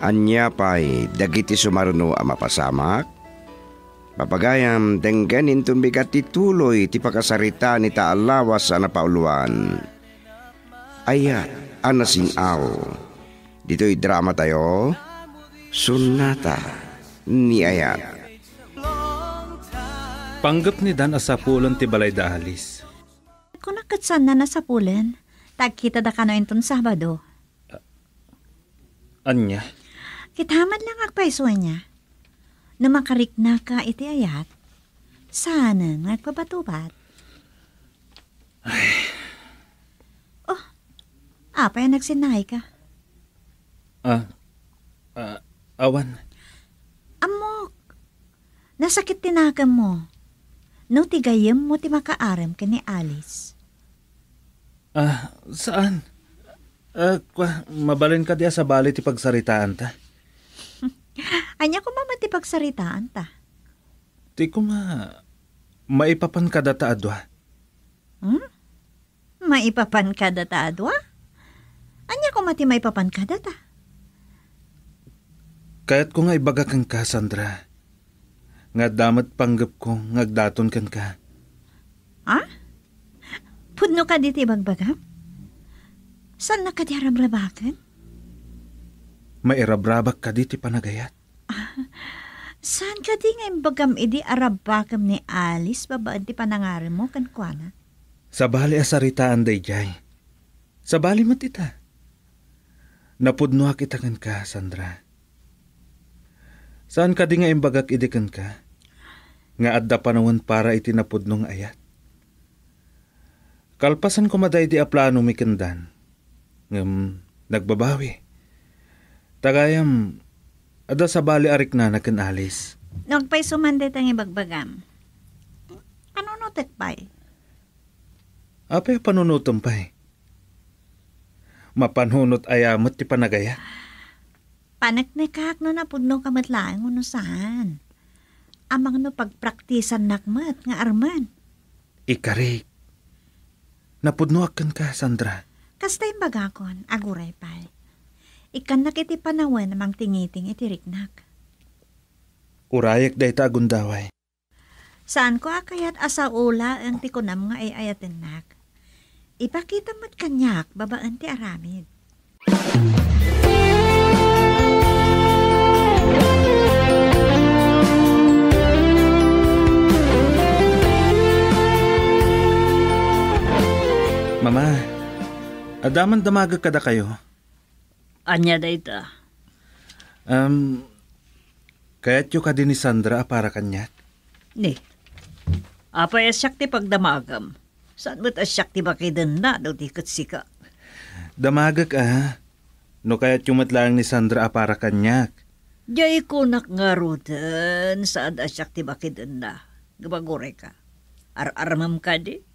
Ania pay dagiti sumaruno a mapasamak? Papagayam, denggen inton bigat ti tuloy ti pakasaritaan ita a lawas a napauluan. Ayat a nasing-aw. Ditoy dramatayo, Sonata ni Ayat. Panggep ni Dan a sapulen ti balay da Alice. Kuna ket saan a sapulen, ta agkitada kano inton Sabado. Ania? Kita man lang agpayso ania. No makariknaka iti ayat, saanen nga agpabatubat. Ay. Oh, apay a nagsinnaay ka? Ah, ah, awan. Ammok, nasakit ti nakemmo. No ti gayyemmo ti makaarem ken ni Alice. Ah, saan? Ah, kwa, mabalin kadi a sabali ti pagsaritaanta? Ania koma met ti pagsaritaanta? Ti koma, maipapan kadata a dua. Hmm? Maipapan kadata a dua? Ania koma ti maipapan kadata? Kayatko nga ibaga kenka, Sandra, nga adda met panggepko nga agdaton kenka. Ha? Pudno kadi ti ibagbagam? Saanna kadi a rabrabaken? Mairabrabak kadi ti panagayat? Ah, saan kadi nga imbagam idi a rabbakem ni Alice babaen ti panangaremmo kenkuana? Sabali a saritaan daydiay. Sabali met ita. Napudnoak ita kenka, Sandra. Saan kadi nga imbagak idi kenka nga adda panawen para iti napudno nga ayat? Kalpasan koma daydi a planomi ken Dan, ngem nagbabawi. Ta gayam, adda sabali a riknana ken Alice. No agpayso man dayta nga ibagbagam, panunotek pay. Apay a panunotem pay? Mapanunot aya met ti panagayat? Paneknekak no napudnoka met laeng wenno saan. Amangan no pagpraktisannak met nga armen. Ikarik. Napudnoak kenka, Sandra. Kasta imbagakon, aguray pay. Ikkannak iti panawen a mangtingiting iti riknak. Urayek dayta a gundaway. Saanko a kayat a sao laeng ti kunam nga ay-ayatennak. Ipakitam met kaniak babaen ti aramid. Mama, adda man damagek kadakayo? Ania dayta? Am, kayatyo kadi ni Sandra a para kaniak? Ni, apay a siak ti pagdamagem? Saan met a siak ti makidenna no di ket sika? Damagek a, no kayatyo met laeng ni Sandra a para kaniak. Diay kunak ngaruden, saan a siak ti makidenna. Ngem agurayka. Ar-armem kadi?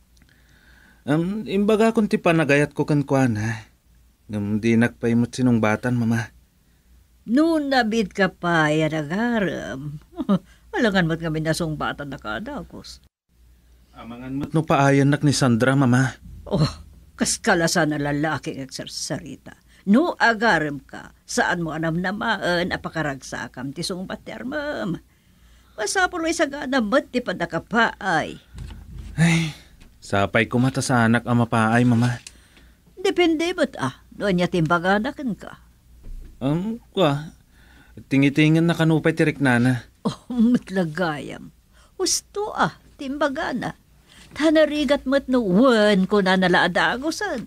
Am, imbagakon ti panagayatko kenkuana. Ngem dinak pay met sinungbatan, Mama. No nabiit ka pay a nagarem, alangan met ngamin a sungbatan a kadagus. Amangan met no paayannak ni Sandra, Mama. Oh, kas kalasan a lalaki nga agsarsarita. No agarem ka, saan mo a namnamaen a pakaragsakam ti sungbat ti armem. Masapul a isagana met ti pannakapaay. Ay, sapay koma ta saanak a mapaay, Mama. Depende met a no ania ti imbagana kenka. Um, kua, tingitingenna kano pay ti riknana. Oh, met la gayam. Husto a ti imbagana. Ta narigat met no wen kunana la a dagusen.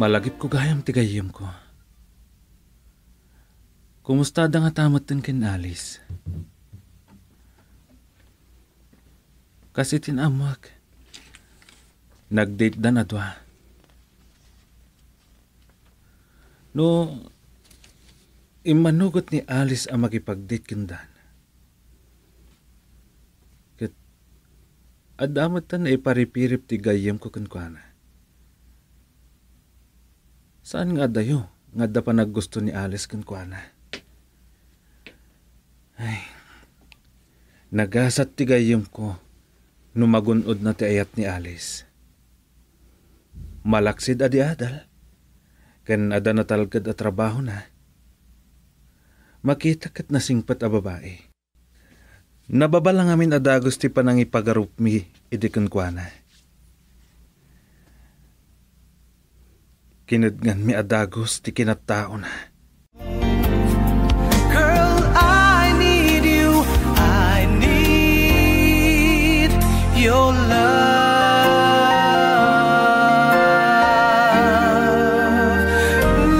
Malagipko gayam ti gayyemko. Kumusta da ngata metten ken Alice? Kas iti naammoak, nag-datedan a dua. No, immanugot ni Alice a makipag-date kendan, ket adda metten naiparipirip ti gayyemko kenkuana. Saan nga adayo nga adda panaggusto ni Alice kenkuana? Ay, nagasat ti gayyemko no magun-odna ti ayat ni Alice. Malaksid a di adal, ken adda natalged a trabahona. Makita ket nasingpet a babai. Nababala ngamin a dagus ti panangipagarupmi idi kenkuana. Kinednganmi a dagus ti kinattaona. Girl, I need you. I need your love. Ooh.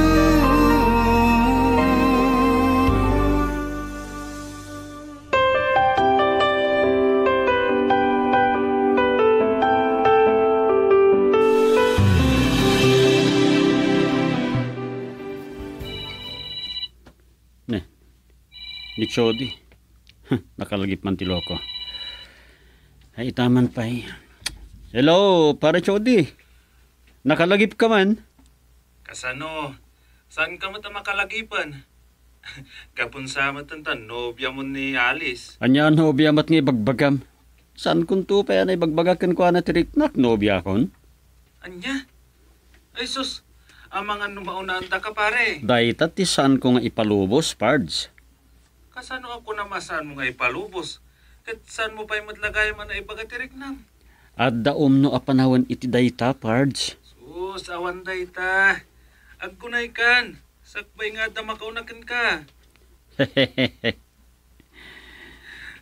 Ne, ni Chody. Nakalagip man ti loko. Ay, itaman pay. Hello, Pare Chody. Nakalagip ka man? Kasano? Saan ka met a makalagipen? Gapun sa met ta nobia mo ni Alice. Ania a nobia met nga ibagbagam? Saan kunto pay a naibagbaga kenkuana ti riknak, nobiakon? Ania? Ay sus, amangan no maunaan daka, pare. Dayta ti saanko nga ipalubos, Pards. Kasano a kunam a saanmo nga ipalubos? Ket saanmo pay met la gayam a naibaga ti riknam? Adda umno a panawen iti dayta, Pards. Sus, awan dayta. Agkunaykan, sakbay nga adda makauna kenka.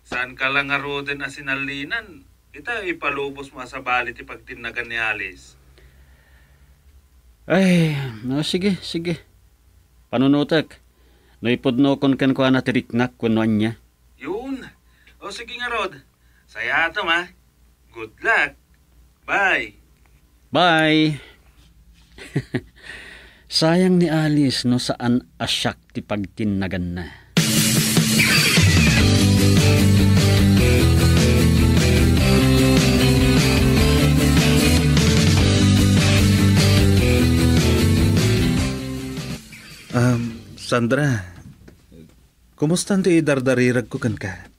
Saanka la ngaruden a sinallinan, ita ipalubos mo a sabali ti pagtinnagan ni Alice. Ay, no, sige, sige. Panunotek. No ipudnokon kenkuana ti riknak wenno ania. Yun. O, sige ngarud. Sayatom, ha. Good luck. Bye. Bye. Sayang ni Alice no saan a siak ti pagtinnaganna. Um, Sandra, Kumustan ti idardariragko kenka?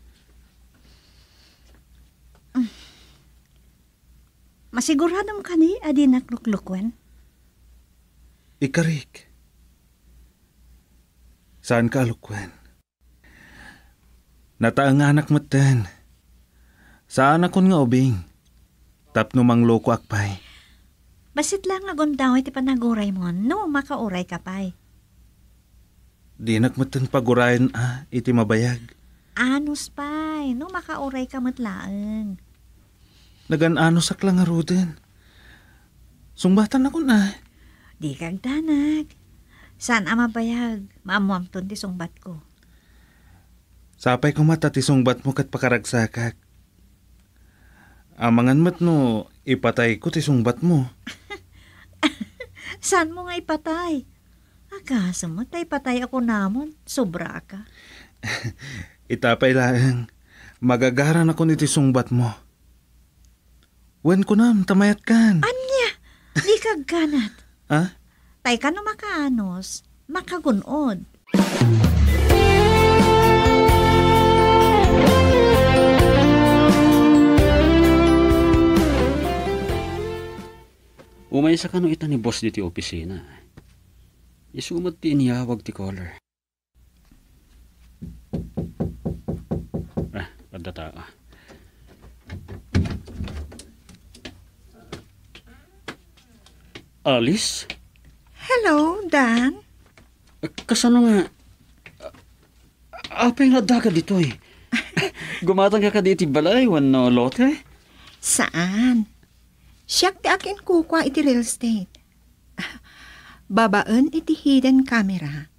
Masiguradom kadi a dinak luklukuen? Ikarik. Saanka a lukuen. Nataenganak metten. Saanakon nga ubing. Tapno manglokoak pay. Bassit laeng nga agundaway ti panaguraymo, no makaurayka pay. Dinak metten pagurayen a iti mabayag. Anus pay, no makaurayka met laeng. Nagan-anusak la ngaruden. Sungbatannakon a. Dika agdanag. Saan a mabayag, maammoamton ti sungbatko. Sapay koma ta ti sungbatmo ket pakaragsakak. Amangan met no ipatayko ti sungbatmo. Saanmo nga ipatay? Akaso met ta ipatay a kunamon, sobraka. Ita pay laeng, magagaranakon iti sungbatmo. Wen kunam, ta mayatkan. Ania? Dika agkanat. Ha? Tay kano makaanus, makagun-od. Umaysa kano ita ni boss ditoy opisina. Isu met ti inyawag ti caller. Ah, adda tao. Alice? Hello, Dan. Kasano nga? Apay nga addaka ditoy? Gumatangka kadi iti balay wenno lote? Saan. Siak ti akinkukua iti real estate. Babaen iti hidden camera,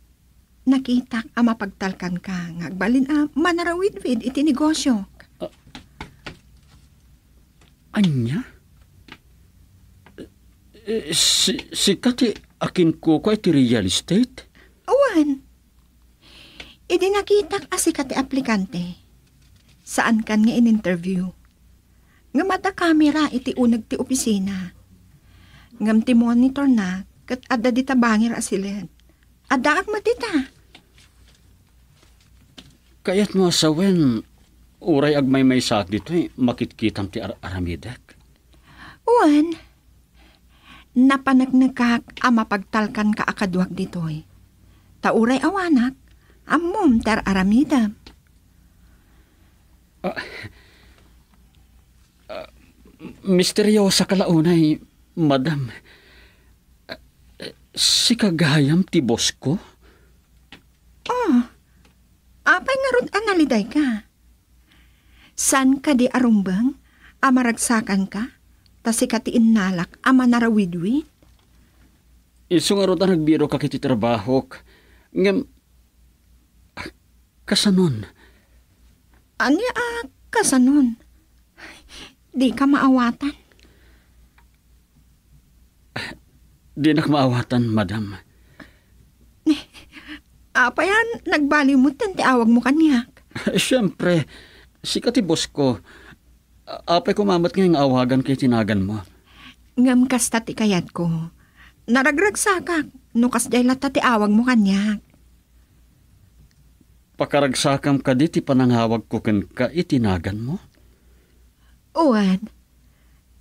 nakitak a mapagtalkanka nga agbalin a manarawidwid iti negosiok. Ah, ania? Eh, si, sika ti akinkukua iti real estate? Wen. Idi nakitak a sika ti aplikante, saankan nga in-interview. Ngem adda kamera iti uneg ti opisina. Ngem ti monitorna ket adda dita bangir a siled. Addaak met ita. Kayatmo a sawen, uray agmaymaysaak ditoy, makitkitam ti ar-aramidek? Wen, napaneknekak a mapagtalkanka a kaduak ditoy. Ta uray awanak, ammom ti ar-aramidem. Ah, ah, misteriosa ka la unay, madam. Ah, sika gayam ti boss ko? Oh, apay ngarud a nalidayka? Saan kadi a rumbeng a maragsakanka, ta sika ti innalak a manarawidwid? Isu ngarud a nagbiroka iti trabahok. Ngem, ah, kasanon? Ania a kasanon? Dika maawatan? Dinak maawatan, madam. Apay a nagbaliw metten ti awagmo kaniak? Siempre, sika ti boss ko. A-, apay koma met nga awaganka iti naganmo? Ngem kasta ti kayatko. Naragragsakak no kasdiay latta ti awagmo kaniak. Pakaragsakam kadi ti panangawagko kenka iti naganmo? Wen,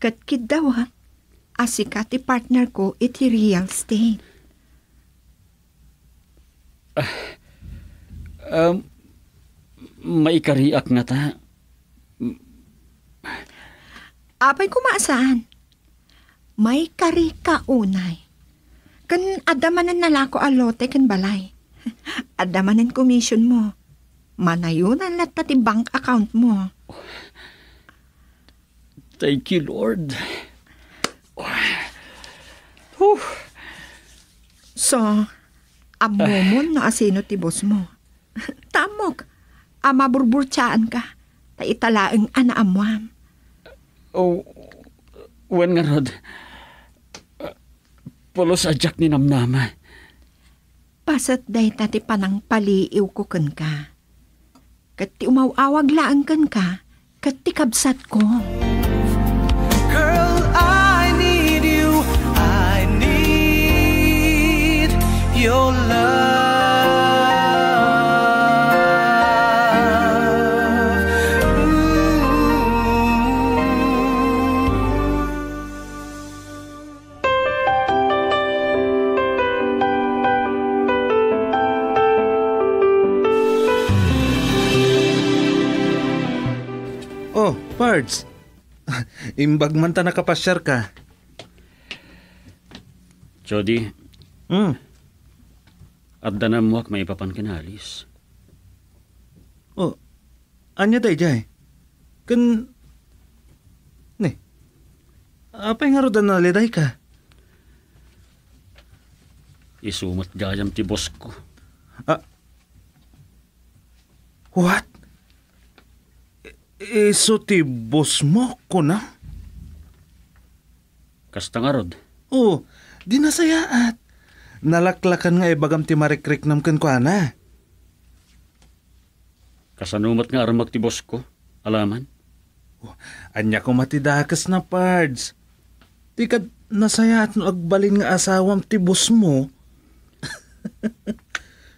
ket kiddawak a sika ti partner ko iti real estate. Ah, um, maikariak ngata. Apay koma a saan? Maikarika unay. Ken adda manen nalako a lote ken balay. Adda manen commission mo. Manayonan latta ti bank account mo. Thank you, Lord. Whew. So, ammomon no asino ti boss mo? Tammok a maburburtiaanka, ta ita laeng a naammoam. Oh, wen ngarud, pulos a diak ninamnama. Paset dayta ti panangpaliiwko kenka. Ket ti umaw-awag laeng kenka, ket ti kabsatko. Girl, I need you. I need your love. Pards, imbag man ta nakapasiarka. Jody, Hmm. adda nammuak maipapan ken Alice. Oh, ania daydiay? Ken, ne, apay ngarud a nalidayka? Isu met gayam ti boss ko. Ah, what? I-, isu ti boss mo, kunam? Kasta ngarud. Oh, di nasayaat. Nalaklakan nga ibagam ti marikriknam kenkuana. Kasano met nga armak ti boss ko, Alaman? Oh, ania koma ti dakesna, Pards? Di kad nasayaat no agbalin nga asawam ti boss mo?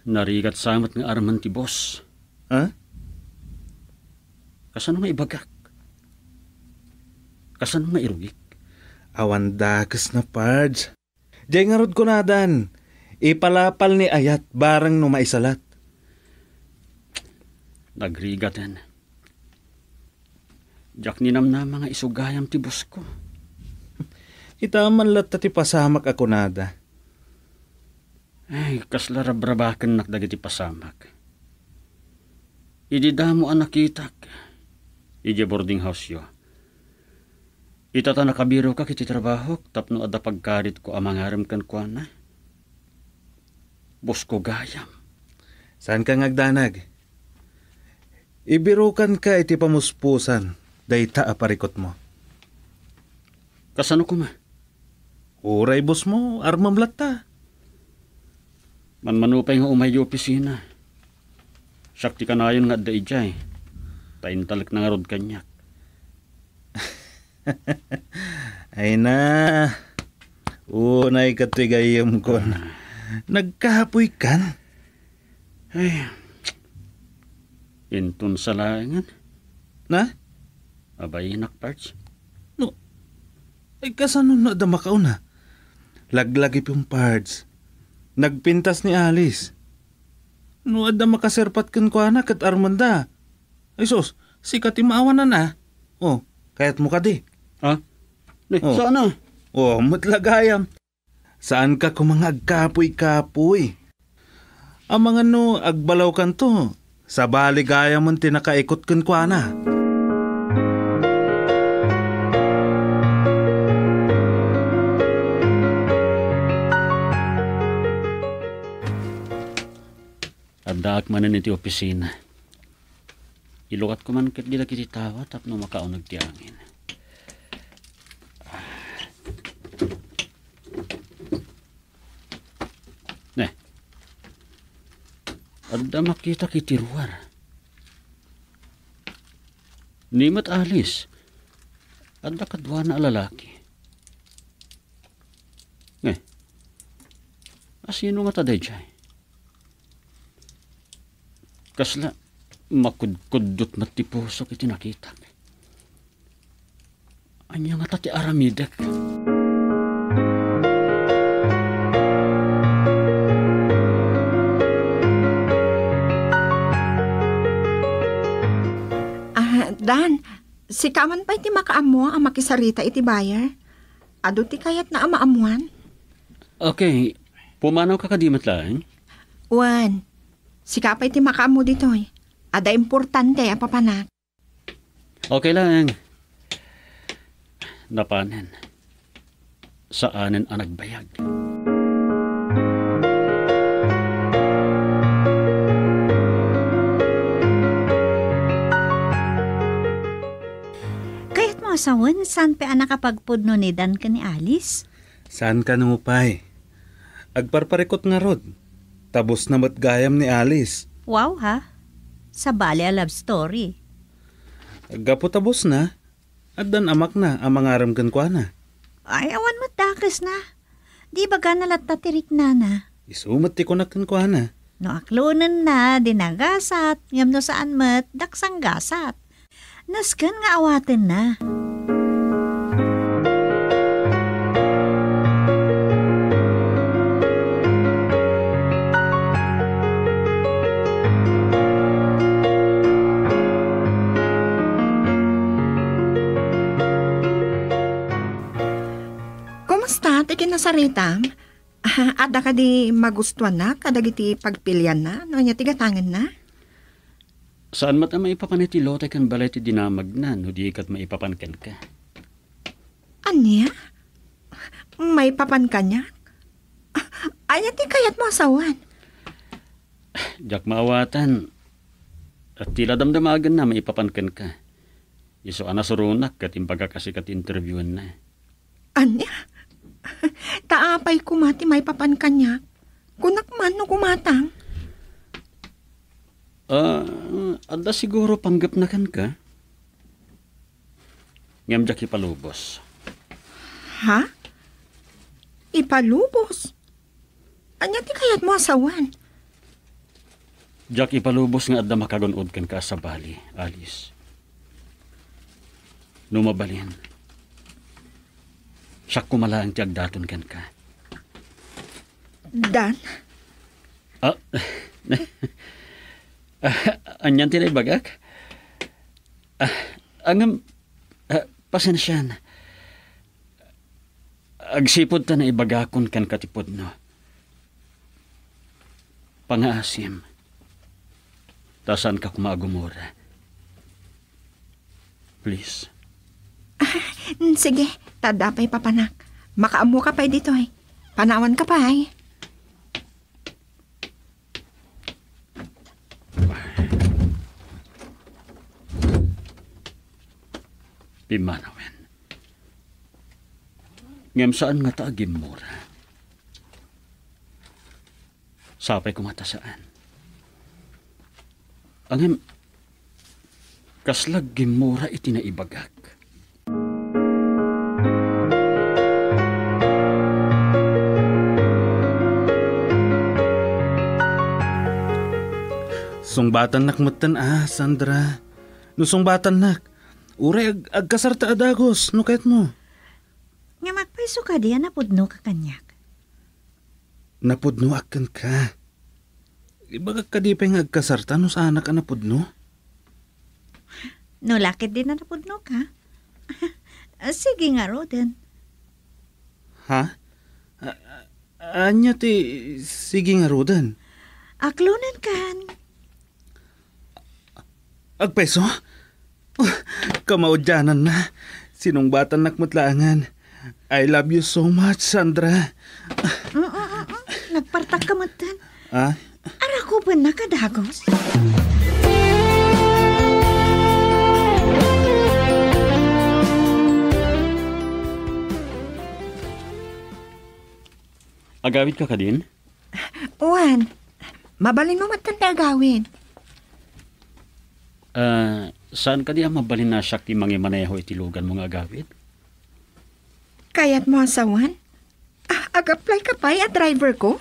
Narigat sa met nga arman ti boss. Ha? Kasano nga ibagak? Kasano nga irugik? Awan dakesna, Pards. Diay ngarud kunadan, ipalapal ni ayat bareng no maisalat. Nagrigaten. Diak ninamnama nga isu gayam ti boss ko. Ita man latta ti pasamak a kunada. Ay, kasla rabrabakennak dagiti pasamak. Idi damo a nakitak, idiay boarding house-yo. Ita ta nakabiroka iti trabahok tapno adda pagkaritko a mangarem kenkuana. Boss ko gayam. Saanka nga agdanag. Ibirokanka iti pamuspusan dayta a parikutmo. Kasano koma? Uray boss mo, armem latta. Manmano pay nga umay di opisina. Siak ti kanayon nga adda idiay. Ta intalekna ngarud kaniak. Ay na. Unay ket ti gayyemkon. Nagkapuykan? Ay. Inton sa laengen. Na? Abainak, Pards. No, ay, kasano no adda makauna? Laglagipem, Pards. Nagpintas ni Alice. No adda makaserpat kenkuana ket armenda. Ay sus, sika ti maawanan a. Oh, kayatmo kadi? Ha? Ne, Oh. saan a? Oh, met la gayam. Saanka koma nga agkapuy-kapuy. Amangan no agbalawkanto, sabali gayamen ti nakaikot kenkuana. Addaak manen iti opisina. Ilukatko man ketdi dagiti tawa tapno makauneg ti angin. Ne. Adda makitak iti ruar. Ni met Alice, adda kaduana a lalaki. Ne. Asino ngata daydiay? Kasla makudkuddot met ti pusok iti nakitak. Ania ngata ti aramidek? Ah, Dan, sika man pay ti makaammo a makisarita iti buyer? Adu ti kayatna a maammuan? Okay, pumanawka kadi met laeng? Wen, sika pay ti makaammo ditoy. Adda importante a papanak. Okay laeng. Napanen. Saanen a nagbayag. Kayatmo a sawen, saan pay a nakapagpudno ni Dan ken ni Alice? Saan kano pay? Agparparikut ngarud. Tabusna met gayam ni Alice. Wow, ha? Sabali a love story. Gapu tabusna, addan amakna a mangarem kenkuana. Ay, awan met dakesna. Di ibagana latta ti riknana. Isu met ti kunak kenkuana. No aklonenna, di nagasat, ngem no saan met, daksang gasat. Nasken nga awatenna. Saritam, adda kadi magustuanna kadagiti pagpilianna no ania ti gatangenna? Saan met a maipapan iti lote ken balay ti dinamagna no di ket maipapan kenka. Ania? Maipapan kaniak? Ania ti kayatmo a sawen? Diak maawatan. Ti la damdamagenna maipapan kenka. Isu a nasuronak ket imbagak a sika ti interviewenna. Ania? Ta apay koma ti maipapan kaniak? Kunak man no kumatang. Ah, adda siguro panggepna kenka? Ngem diak ipalubos. Ha? Ipalubos? Ania ti kayatmo a sawen? Diak ipalubos nga adda makagun-od kenka a sabali, Alice. No mabalin, siak koma laeng ti agdaton kenka. Dan? Ah, ah, anian ti naibagak? Ah, angem, ah, pasensian. Agsipud ta naibagakon kenka ti pudno. Pangaasim. Ta saanka koma a gumura. Please. Mm, sige, ta adda pay papanak. Makaammoka pay ditoy. Panawanka pay. Pimmanawen. Ngem saan ngata a gimmura. Sapay koma ta saan. Ngem, kasla gimmura iti naibagak. Sungbatannak metten a, Sandra. No sungbatannak, uray ag-, agkasarta a dagus, no kayatmo. Ngem agpayso kadi a napudnoka kaniak? Napudnoak kenka. Ibagak kadi pay nga agkasarta no saanak a napudno? No la ketdi a napudnoka, sige ngaruden. Ha? A-, a-, ania ti sige ngaruden? Aklonenkan. Agpayso? Kamaudiananna. Sinungbatannak met laengen. I love you so much, Sandra. Mm, mm, mm, mm. Nagpartakka metten. Ah? Arakubennak a dagus. Agawidka kadin? Wen, mabalinmo metten ti agawid. Ah, saan kadi a mabalin a siak ti mangimaneho iti luganmo nga agawid? Kayatmo a sawen? Ah, ag-apply ka pay a driver ko?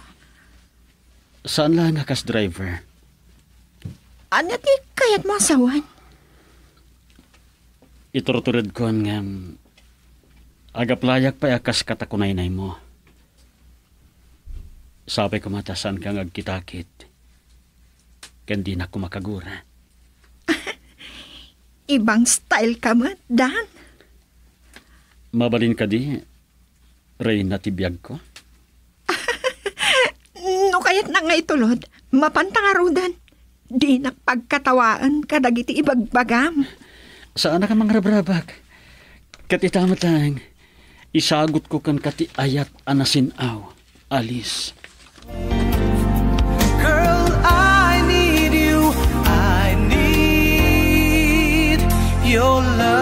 Saan laeng a kas driver. Ania ti kayatmo a sawen? Iturturedkon ngem ag-applyak pay a kas katakunaynaymo. Sapay koma ta saanka nga agkitakit ken dinak koma kagura. Ibang style ka met, Dan. Mabalin kadi, reyna ti biagko? No kayatna nga itulod, mapanta ngaruden. Dinak pagkatawaen kadagiti ibagbagam. Saanak a mangrabrabak. Ket ita met laeng, isagutko kenka ti ayat a nasin-aw, Alice. Girl, I need you. I need your love.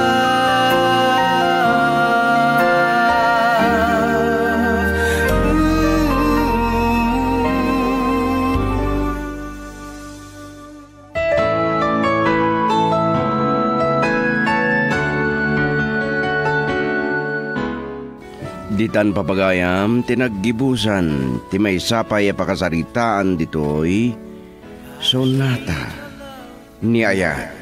Ooh. Ditan papagayam ti naggibusan ti maysa pay a pakasaritaan ditoy Sonata ni Ayat.